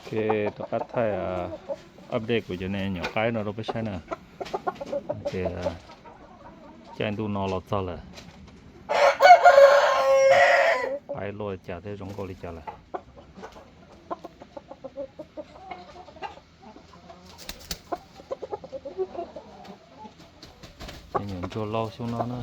Ok, rov qab thaij update kuv cov me nyuam qaib no rau peb saib na. Ces caij ntuj no los txog lawm, qaib luaj li cas thiab zoo nkauj li cas lawm. Cov nyuam ntsuag laus xyoo no na.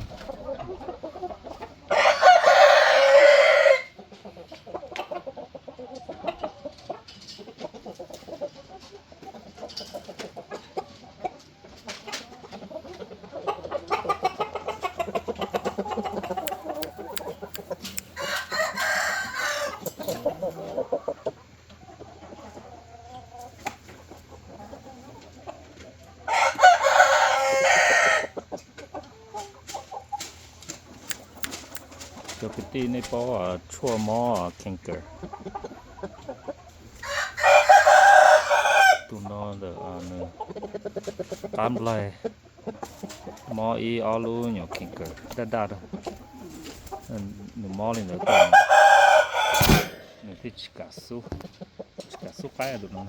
Cov kwv tij, nej paub tshuaj mob canker, tus no ntawm nws qab nplaig mob ib ob lub nyuam canker daj daj, nws mob li ntawd, nws thiaj tsis kam xub, tsis kam xub qaib tus no.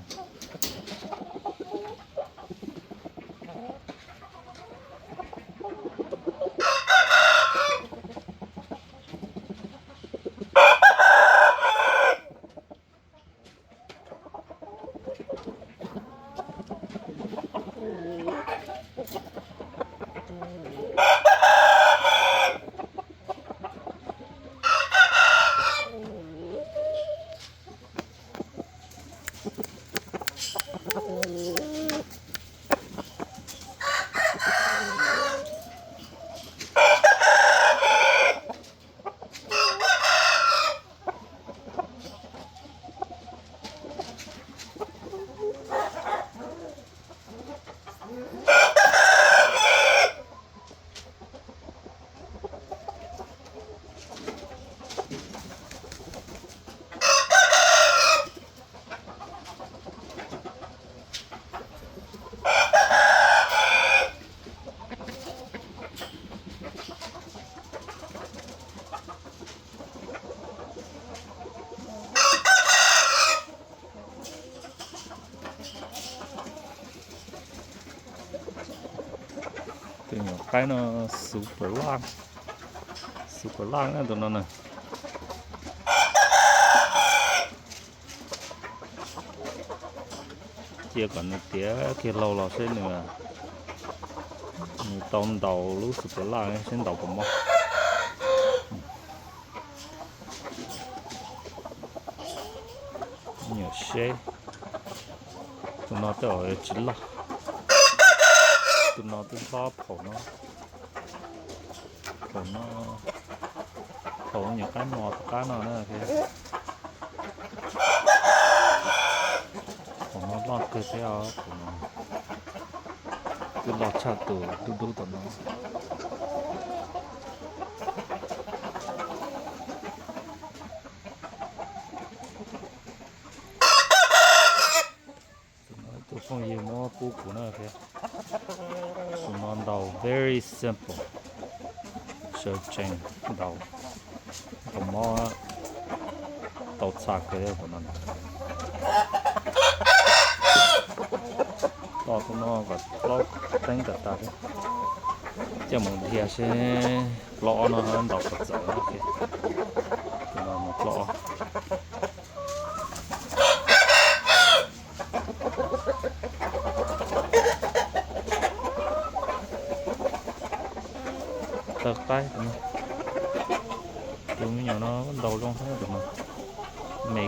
Tus nyuam qaib no super laj, super laj na tus no na. Cia kom nws tiav kiag laus los seb nws, nws tau ntaus lub super laj seb ntaus puas mob. Nyuam seb, tus no twb tsis loj, tus no twb hlob phaum no, phaum no, phaum nyuam qaib mos tom qab no na. Phaum no loj kawg thiab os, phaum no twb loj tshaj tus dub dub tom no. Tus no ib tug phooj ywg muab pub kuv na. Tus no ntaus very simple, sawv tsees ntaus, ntaus mob tau txha kawg no. Tos tus no kom plaub teeb tas tas thiab, coj mus dhia seb plaub ob no ntaus puas txawv. Tus no mus plaub ob. Tawg qaib tus no, tus me nyuam no ntaus zoo heev tus no, me,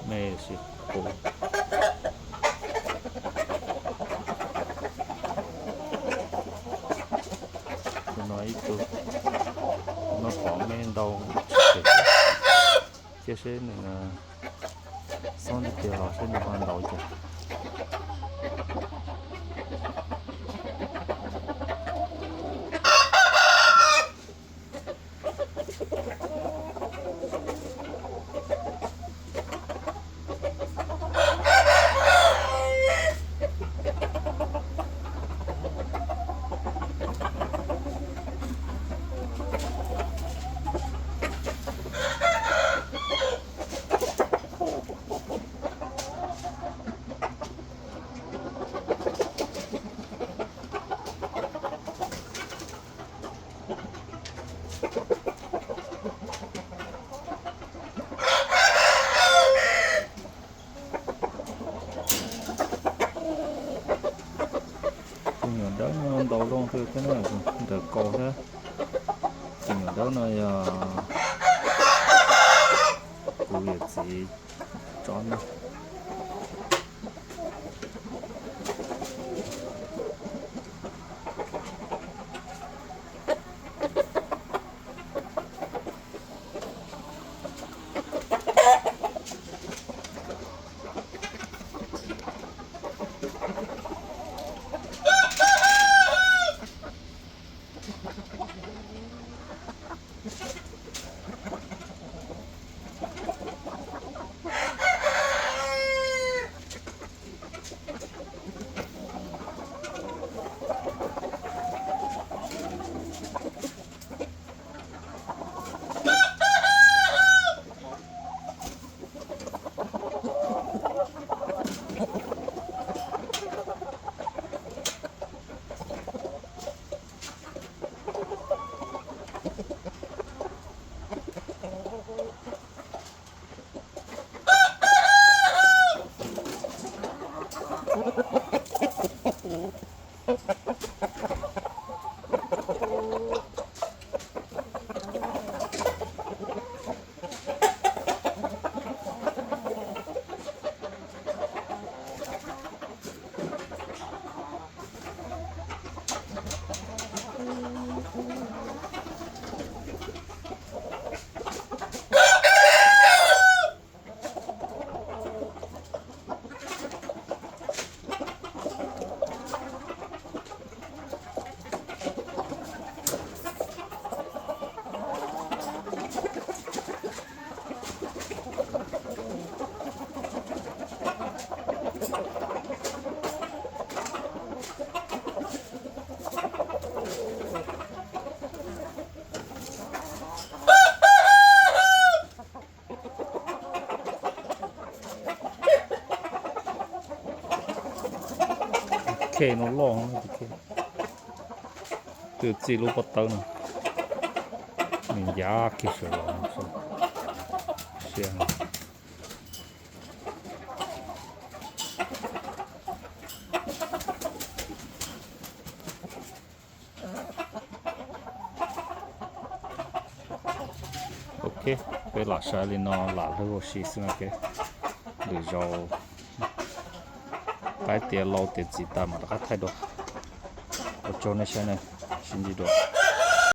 me sim qus. Tus no ib tug, no pom me ntau, cia seb nws xob tiag tiag los seb nws ho ntaus cas. Thiab ntawm kaus thiab. Tus nyuam dawb no yog kuv yawm txiv tso no. Khej no loj, twb txij lub pob tawb no, nws yav kiag sawv los no. Ok, peb lam saib li no lam hlwb ua si xwb no. Lwm zaus qaib tiav lau tiav txiv tas mam rov qab thaij dua. Ua tsaug nej saib na, sib ntsib dua.